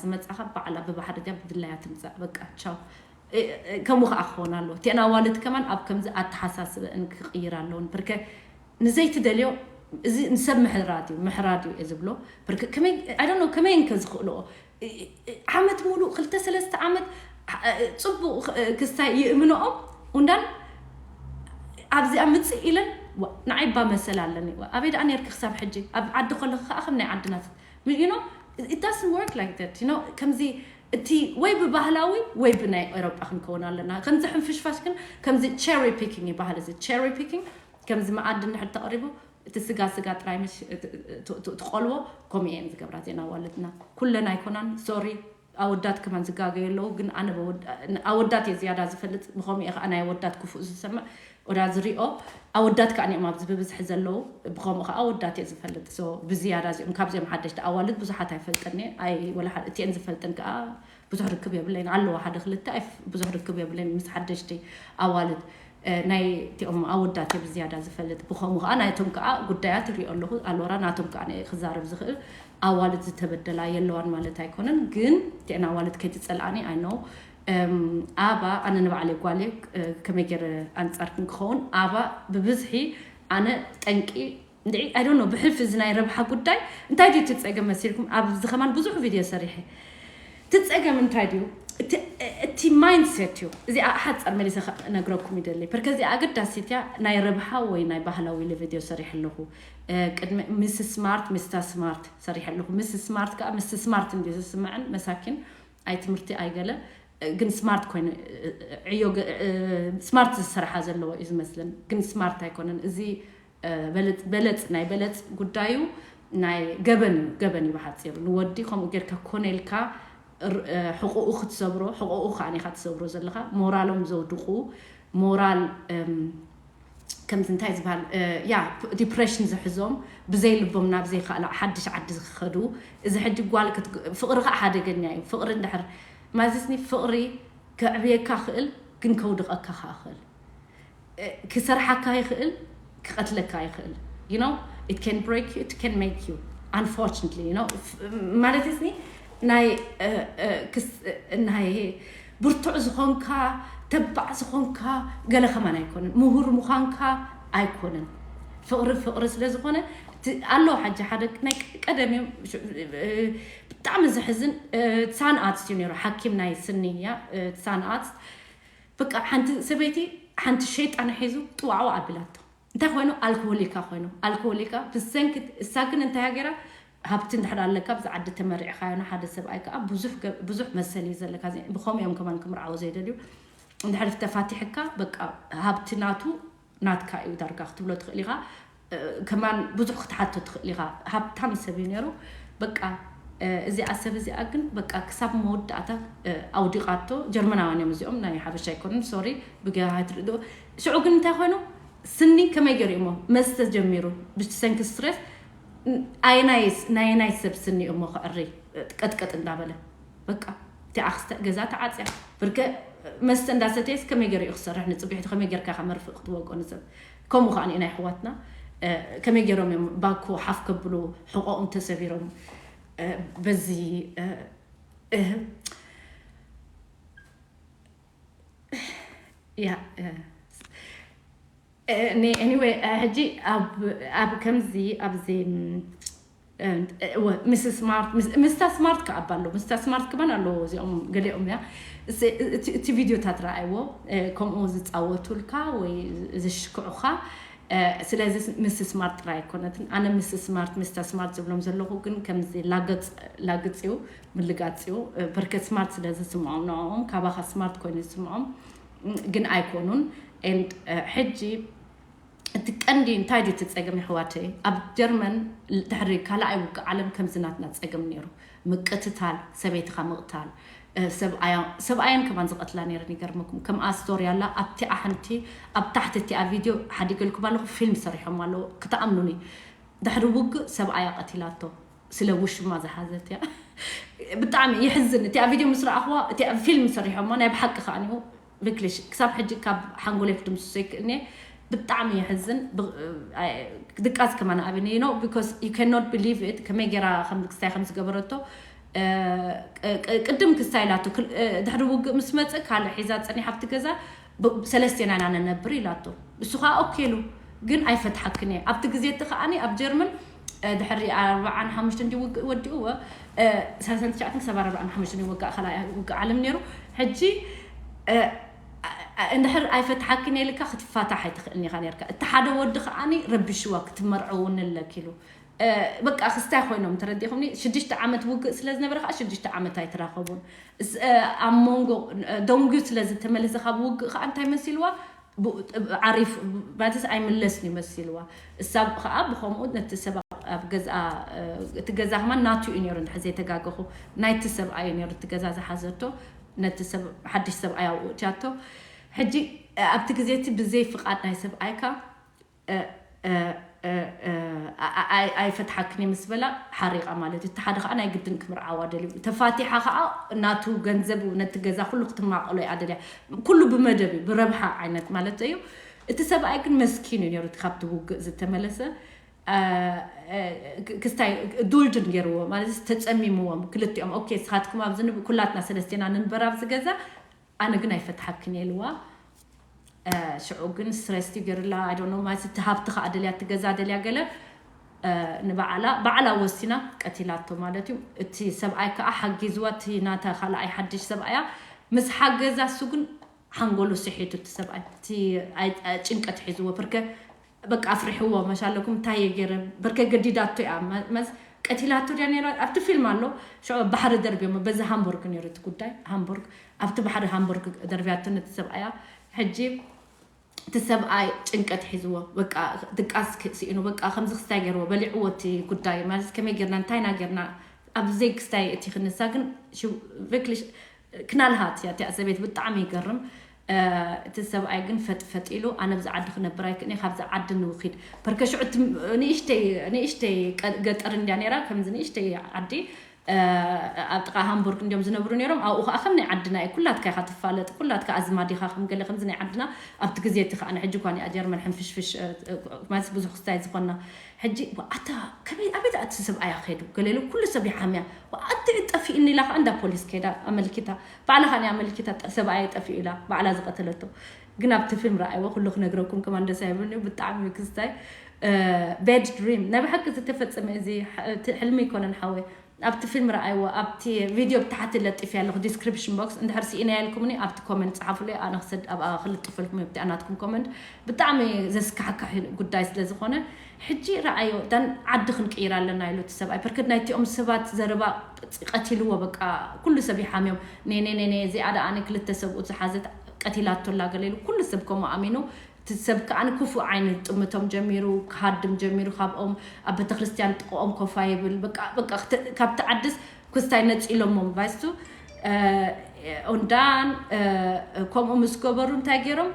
ዝመጻኻ ባዕላ ብባሕሪ ድያ ብድላያ ትምጻእ። በቃ ቻው። እ፣ እ፣ ከምኡ ከኣ ክኸውን ኣለዎ። እተን ኣዋልድ ከማን ኣብ ከምዚ ኣተሓሳስበአን ክቕይር ኣለውን። ብርከ ንዘይትደልዮ፣ እዚ ንሰብ ምሕራድ እዩ፣ ምሕራድ እዩ እየ ዝብሎ። ብርከ ከመይ፣ I don't know፣ ከመይ እንከ ዝኽእልኦ? እ፣ እ፣ ዓመት ሙሉእ፣ ክልተ ሰለስተ ዓመት፣ እ፣ ጽቡቕ፣ እ፣ ክስታይ ይእምንኦም፣ ውንዳን ኣብዚኣ ምጽእ ኢለን፣ ዋ፣ ንዓይ እባ መሰል ኣለኒ። ዋ፣ ኣበይ ደኣ ነርኪ ክሳብ ሕጂ? ኣብ ዓዲ ከለኺ ከኣ ከም ናይ ዓድና፣ you know, it doesn't work like that, you know? ከምዚ እቲ ወይ ብባህላዊ ወይ ብናይ ኤውሮጳ ክንከውን ኣለና። ከምዚ ሕንፍሽፋሽ ግን፣ ከምዚ cherry picking ይበሃል። እዚ cherry picking፣ ከምዚ መኣዲ እንድሕር ተቕሪቡ፣ እቲ ስጋ ስጋ ጥራይ ምሽ ት-፣ ት-፣ ት-፣ ትቆልዎ። ከምኡ እየን ዝገብራ እዘን ኣዋልድና። ኩለን ኣይኮናን፣ ሶሪ፣ ኣወዳት ከማን ዝጋገዩ ኣለዉ። ግን ኣነ በወድ-፣ ኣወዳት እየ ዝያዳ ዝፈልጥ፣ ብኸምኡ እየ ከዓ ናይ ኣወዳት ክፉእ ዝሰምዕ፣ ወዳ ዝሪኦ። ኣወዳት ከዓ እዮም ኣብዚ ብብዝሒ ዘለዉ፣ ብኸምኡ ከዓ ኣወዳት እየ ዝፈልጥ። So ብዝያዳ እዚኦም፣ ካብዚኦም ሓደሽቲ ኣዋልድ ብዙሓት ኣይፈልጥን እየ። ኣይ፣ ወላ ሓደ እቲአን ዝፈልጥን ከዓ ብዙሕ ርክብ የብለይን። ኣለዋ ሓደ ክልተ፣ ኣይ፣ ብዙሕ ርክብ የብለይን ምስ ሓደሽቲ ኣዋልድ። እ፣ ናይ እቲኦም ኣወዳት እየ ብዝያዳ ዝፈልጥ። ብኸምኡ ከዓ ናይቶም ከዓ ጉዳያት ይሪኦ ኣለኹ፣ ኣሎራ ናቶም ከዓ እየ ክዛረብ ዝኽእል። ኣዋልድ ዝተበደላ የለዋን ማለት ኣይኮነን፣ ግን እቲአን ኣዋልድ ከይትጸልኣኒ፣ I know። እም፣ ኣባ፣ ኣነ ንባዕለይ ጓል እየ፣ እ፣ ከመይ ገይረ ኣንጻርክን ክኸውን? ኣባ፣ ብብዝሒ ኣነ ጠንቂ፣ እንድዒ፣ I don't know፣ ብሕልፊ እዚ ናይ ረብሓ ጉዳይ እንታይ ድዩ እቲ ጸገም መሲልኩም? ኣብዚ ከማን ብዙሕ ቪድዮ ሰሪሐ። እቲ ጸገም እንታይ ድዩ? እቲ፣ እቲ ማይንድሴት እዩ። እዚኣ ሓጻር መሊሰ ክነግረኩም ይደሊ። ፐርከ እዚኣ ኣገዳሲት እያ። ናይ ረብሓ ወይ ናይ ባህላዊ ኢለ ቪድዮ ሰሪሐ ኣለኹ። እ፣ ቅድሚ ሚስስ ስማርት፣ ሚስታ ስማርት ሰሪሐ ኣለኹ። ሚስስ ስማርት ከኣ ሚስስ ስማርት እንድዩ ዝስምዐን፣ መሳኪን፣ ኣይ ትምህርቲ ኣይገለ፣ እ፣ ግን ስማርት ኮይኑ፣ እ፣ እ፣ ዕዮ ገ-፣ እ፣ ስማርት ዝሰርሓ ዘለዎ እዩ ዝመስለን፣ ግን ስማርት ኣይኮነን። እዚ፣ እ፣ በለጽ፣ በለጽ፣ ናይ በለጽ ጉዳዩ ናይ ገበን እዩ፣ ገበን እዩ ብሓጺሩ። ንወዲ ከምኡ ጌርካ ኮነ ኢልካ ር-፣ እ፣ ሕቑኡ ክትሰብሮ፣ ሕቑኡ ከኣ ኢኻ ትሰብሮ ዘለኻ። ሞራሎም ዘውድቑ፣ ሞራል፣ እም፣ ከምዚ እንታይ ዝበሃል፣ እ፣ ያ፣ ዲፕሬሽን ዝሕዞም፣ ብዘይ ልቦም ናብ ዘይካልእ ሓድሽ ዓዲ ዝኸዱ። እዚ ሕጂ ጓል ክት-፣ ፍቕሪ ከኣ ሓደገኛ እዩ። ፍቕሪ እንድሕር ማለትኒ፣ ፍቕሪ ከዕብየካ ክእል፣ ግን ከውድቐካ ከኣ ክእል። እ፣ ክሰርሓካ ይኽእል፣ ክቐትለካ ይኽእል። You know, it can break you, it can make you, unfortunately, you know። ፍ-፣ ማለት ስኒ ናይ፣ እ፣ እ፣ ክስ-፣ እ፣ ናይ ብርቱዕ ዝኾንካ፣ ተባዕ ዝኾንካ፣ ገለ ከማን ኣይኮነን። ምሁር ምዃንካ ኣይኮነን። ፍቕሪ ፍቕሪ ስለ ዝኾነ፣ እቲ ኣሎ ሓጂ ሓደ ናይ ቀደም እዮም፣ ሽ-፣ እ፣ ብጣዕሚ ዘሕዝን፣ እ፣ ሳን ኣትስ እዩ ነይሩ፣ ሓኪም ናይ ስኒ እያ፣ እ፣ ሳን ኣትስ። በቃ ሓንቲ ሰበይቲ ሓንቲ ሸይጣን ሒዙ ጥዋዕዋ ኣቢላቶ። እንታይ ኮይኑ? ኣልኮሆሊካ ኮይኑ። ኣልኮሆሊካ ብሰንኪ እሳ ግን እንታይ ገይራ? ሃብቲ እንድሕር ኣለካ፣ ብዚ ዓዲ ተመሪዕካዮ ንሓደ ሰብኣይ ከዓ ብዙሕ ገ-፣ ብዙሕ መሰል እዩ ዘለካ። እዚ ብኸምኡ እዮም ከማን ክምርዓዎ ዘይደልዩ። እንድሕር ተፋቲሕካ፣ በቃ ሃብቲ ናቱ ናትካ እዩ ዳርጋ ክትብሎ ትኽእል ኢኻ። እ፣ ከማን ብዙሕ ክትሓቶ ትኽእል ኢኻ። ሃብታም ሰብ እዩ ነይሩ። በቃ፣ እ፣ እዚኣ ሰብ እዚኣ ግን በቃ ክሳብ መወዳእታ፣ እ፣ ኣውዲቓቶ። ጀርመናውያን እዮም እዚኦም፣ ናይ ሓበሻ ኣይኮኑን። ሶሪ፣ ብገሃ ትርድኦ። ሽዑ ግን እንታይ ኮይኑ? ስኒ ከመይ ገይሩ እሞ መስተ ጀሚሩ ብሰንኪ ስትሬስ። ን-፣ ኣየናይ ስ-፣ ናይ ናይ ሰብ ስኒ እሞ ክዕሪ፣ እ፣ ቀጥቀጥ እንዳበለ። በቃ እቲኣ ክስተ-፣ ገዛ ተዓጽያ። ብርከ መስተ እንዳሰተየስ ከመይ ገይሩ እዩ ክሰርሕ? ንጽቢሕቲ ከመይ ጌርካ ኢኻ መርፍእ ክትወቅኦ ንሰብ? ከምኡ ከኣ ናይ ኣሕዋትና፣ እ፣ ከመይ ገይሮም እዮም ባኮ ሓፍ ከብሉ፣ ሕቖኦም ተሰቢሮም፣ እ፣ በዚ፣ እ፣ እ፣ ያ፣ እ፣ እ፣ ኒ-፣ ኤኒዌይ፣ እ፣ ሕጂ ኣብ፣ ኣብ ከምዚ፣ ኣብዚ፣ ም፣ እ፣ እወ፣ ምስ ስማርት፣ ምስ፣ ምስታ ስማርት ከኣ ኣሎ። ምስታ ስማርት ከማን ኣለዎ፣ እዚኦም ገሊኦም እያ። እስ-፣ እቲ፣ እቲ ቪድዮታት ረኣይዎ፣ እ፣ ከምኡ ዝጻወቱልካ ወይ ዝሽክዑኻ፣ እ፣ ስለዚ ምስ ስማርት ጥራይ ኣይኮነትን። ኣነ ምስ ስማርት፣ ምስታ ስማርት ዝብሎም ዘለኹ ግን ከምዚ ላገጽ፣ ላግጽ እዩ፣ ምልጋጽ እዩ። እ፣ ብርክት ስማርት ስለ ዝስምዖም ንዕኦም፣ ካባኻ ስማርት ኮይኑ ዝስምዖም፣ ም፣ ግን ኣይኮኑን። ኤንድ፣ እ፣ ሕጂ እቲ ቀንዲ እንታይ ድዩ እቲ ጸገም የሕዋተይ? ኣብ ጀርመን ድሕሪ ካልኣይ ውግእ ዓለም ከምዚ ናትና ጸገም ነይሩ። ምቅትታል፣ ሰበይትኻ ምቕታል፣ እ፣ ሰብኣያ-፣ ሰብኣየን ከማን ዝቐትላ ነይረን። ይገርመኩም፣ ከም ኣስቶሪ ኣላ፣ ኣብቲኣ ሓንቲ፣ ኣብ ታሕቲ እቲኣ ቪድዮ ሓዲገልኩም ኣለኹ፣ ፊልም ሰሪሖም ኣለዉ፣ ክትኣምኑኒ። ድሕሪ ውግእ ሰብኣያ ቀቲላቶ፣ ስለ ውሽማ ዝሓዘት እያ። ብጣዕሚ የሕዝን። እቲኣ ቪድዮ ምስ ረኣኽዋ፣ እቲኣ ፊልም ሰሪሖማ፣ ናይ ብሓቂ ከኣ ንዩ፣ ብክሊሽ፣ ክሳብ ሕጂ ካብ ሓንጎለይ ክድምስሶ ይክእልኒ። ብጣዕሚ የሕዝን። ብ-፣ ኣይ፣ ድቃስ ከማን ኣብኒ፣ you know, because you cannot believe it። ከመይ ገይራ ከም ክስታይ ከም ዝገበረቶ፣ ቅድም ክስታይ ኢላቶ፣ ድሕሪ ውግእ ምስ መፀ ካልእ ሒዛ ፀኒሓ ኣብቲ ገዛ፣ ሰለስቴና ኢና ንነብር ኢላቶ። እሱ ከዓ ኦኬ ኢሉ፣ ግን ኣይፈትሓክን እየ። ኣብቲ ግዜ እቲ ከዓኒ ኣብ ጀርመን ድሕሪ ኣርባዓን ሓሙሽተን እንዲ ውግእ ወዲእዎ፣ ሰላሳን ትሽዓተን ክሳብ ኣርባዓን ሓሙሽተን ውግእ ካልኣይ ውግእ ዓለም ነይሩ። ሕጂ እንድሕር ኣይፈትሓክን እየ ኢልካ ክትፋታሕ ኣይትኽእልን ኢኻ ነርካ። እቲ ሓደ ወዲ ከዓኒ ረቢሽዋ ክትመርዐው እውን ኣለክ ኢሉ። በቃ ክስታይ ኮይኖም ተረዲኹምኒ። ሽዱሽተ ዓመት ውግእ ስለ ዝነበረ ከዓ ሽዱሽተ ዓመት ኣይተራኸቡን። ኣብ መንጎ ደንጉዩ ስለ ዝተመለሰ ካብ ውግእ ከዓ እንታይ መሲልዋ? ዓሪፍ ማለትስ ኣይምለስን እዩ መሲልዋ። እሳ ከዓ ብኸምኡ ነቲ ሰብ ኣብ ገዛ፣ እቲ ገዛ ከማን ናቱ እዩ ነይሩ እንድሕር ዘይተጋገኹ፣ ናይቲ ሰብኣይ እዩ ነይሩ እቲ ገዛ ዝሓዘቶ። ነቲ ሰብ ሓድሽ ሰብኣይ ኣብኡ እትያቶ። ሕጂ ኣብቲ ግዜ እቲ ብዘይ ፍቓድ ናይ ሰብኣይካ ኣይፈትሓክን ምስ በላ ሓሪቓ ማለት እዩ። እቲ ሓደ ከዓ ናይ ግድን ክምርዓዋ ደልዩ። ተፋቲሓ ከዓ ናቱ ገንዘብ ነቲ ገዛ ኩሉ ክትማቐሎ እያ ደልያ። ኩሉ ብመደብ እዩ፣ ብረብሓ ዓይነት ማለት እዩ። እቲ ሰብኣይ ግን መስኪን እዩ ነይሩ፣ እቲ ካብቲ ውግእ ዝተመለሰ። ክስታይ ዱልድን ገይርዎ ማለት ተፀሚምዎም ክልቲኦም። ኦኬ፣ ስኻትኩም ኣብዚ ንብ-፣ ኩላትና ሰለስቴና ንንበር ኣብዚ ገዛ፣ ኣነ ግን ኣይፈትሓክን እየ ኢልዋ። ሽዑ ግን ስትረስ እዩ ገይሩላ። ኣይ ዶንት ኖ ማለት እቲ ሃብቲ ከዓ ደልያ፣ እቲ ገዛ ደልያ ገለ ንባዕላ ባዕላ ወሲና ቀቲላቶ ማለት እዩ። እቲ ሰብኣይ ከዓ ሓጊዝዋ፣ እቲ ናታ ካልኣይ ሓድሽ ሰብኣያ ምስ ሓገዛ እሱ ግን ሓንጎሉ ስሒቱ እቲ ሰብኣይ። እቲ ጭንቀት ሒዝዎ፣ ፕርከ በቃ ኣፍሪሕዎ መሻለኩም። እንታይ እየ ገይረ? በርከ ገዲዳቶ እያ መስ ቀቲላቶ ድያ ነይራ? ኣብቲ ፊልም ኣሎ። ሽዑ ባሕሪ ደርብዮሞ፣ በዚ ሃምቦርግ ነይሩ እቲ ጉዳይ። ሃምቦርግ፣ ኣብቲ ባሕሪ ሃምቦርግ ደርብያቶ ነቲ ሰብኣያ። ሕጂ እቲ ሰብኣይ ጭንቀት ሒዝዎ፣ በቃ ድቃስ ስኢኑ፣ በቃ ከምዚ ክስታይ ገይርዎ፣ በሊዕዎ እቲ ጉዳይ ማለት ከመይ ገይርና፣ እንታይና ገይርና፣ ኣብ ዘይክስታይ እቲ ክንሳ ግን ሽው-፣ ቨክሊ ሽ-፣ ክናልሃት እያ እቲኣ ሰበይቲ፣ ብጣዕሚ ይገርም። እቲ ሰብኣይ ግን ፈጥፈጥ ኢሉ፣ ኣነ ብዚ ዓዲ ክነብር ኣይክእልኒ፣ ካብዚ ዓዲ ንውኺድ። በርከ ሽዑ እቲ ንእሽተይ፣ ንእሽተይ ገጠር እንድያ ነይራ፣ ከምዚ ንእሽተይ ዓዲ ኣብ ጥቓ ሃምቡርግ እንዲዮም ዝነብሩ ነይሮም። ኣብኡ ከዓ ከም ናይ ዓድና እዩ፣ ኩላትካ ኢኻ ትፋለጥ፣ ኩላትካ ኣዝማዲኻ ከም ገለ ከምዚ ናይ ዓድና። ኣብቲ ግዜ እቲ ከዓ ንሕጂ እኳ እኒኣ ጀርመን ሕንፍሽፍሽ ማለት ብዙሕ ክስታይ ዝኾንና። ሕጂ ኣታ ከመይ ኣበይ እቲ ሰብኣያ ከይዱ ገለ ኢሉ ኩሉ ሰብ ይሓምያ። ኣቲ ጠፊእኒ ኢላ ከዓ እንዳ ፖሊስ ከይዳ ኣመልኪታ። ባዕላ ከዓ ኣመልኪታ ሰብኣየ ጠፊኡ ኢላ ባዕላ ዝቐተለቶ። ግን ኣብቲ ፊልም ረኣይዎ ኩሉ ክነግረኩም ከማን ደስ ኣይብልኒ፣ ብጣዕሚ ክስታይ። ቤድ ድሪም ናይ ብሓቂ ዝተፈጸመ እዚ ሕልሚ ኣይኮነን ሓወይ። ኣብቲ ፊልም ረኣይዎ፣ ኣብቲ ቪድዮ ብታሕቲ ለጢፍ ኣለኹ ዲስክሪፕሽን ቦክስ እንድሕር ስኢና ያልኩምኒ ኣብቲ ኮመንት ጸሓፉለይ። ኣነ ክሰድ ኣብኣ ክልጥፈልኩም ኣብቲ ናትኩም ኮመንት። ብጣዕሚ ዘስካሕካሒ ጉዳይ ስለ ዝኾነ ሕጂ ረኣዮ ዳን ዓዲ ክንቅይር ኣለና ኢሉ እቲ ሰብኣይ። በርከት ናይቲኦም ሰባት ዘረባ ቀቲልዎ፣ በቃ ኩሉ ሰብ ይሓምዮም። ኔኔኔኔ እዚኣ ደኣ ኣነ ክልተ ሰብኡት ዝሓዘት ቀቲላቶ ኣላ ገለ ኢሉ ኩሉ ሰብ ከምኡ ኣሚኑ። እቲ ሰብ ከዓ ንክፉእ ዓይኒ ጥምቶም ጀሚሩ፣ ክሃድም ጀሚሩ፣ ካብኦም ኣብ ቤተክርስትያን ጥቕኦም ኮፋ ይብል። በቃ በቃ ካብቲ ዓድስ ክስታይ ነፂሎሞም ባይስቱ። ኦንዳን ከምኡ ምስ ገበሩ እንታይ ገይሮም?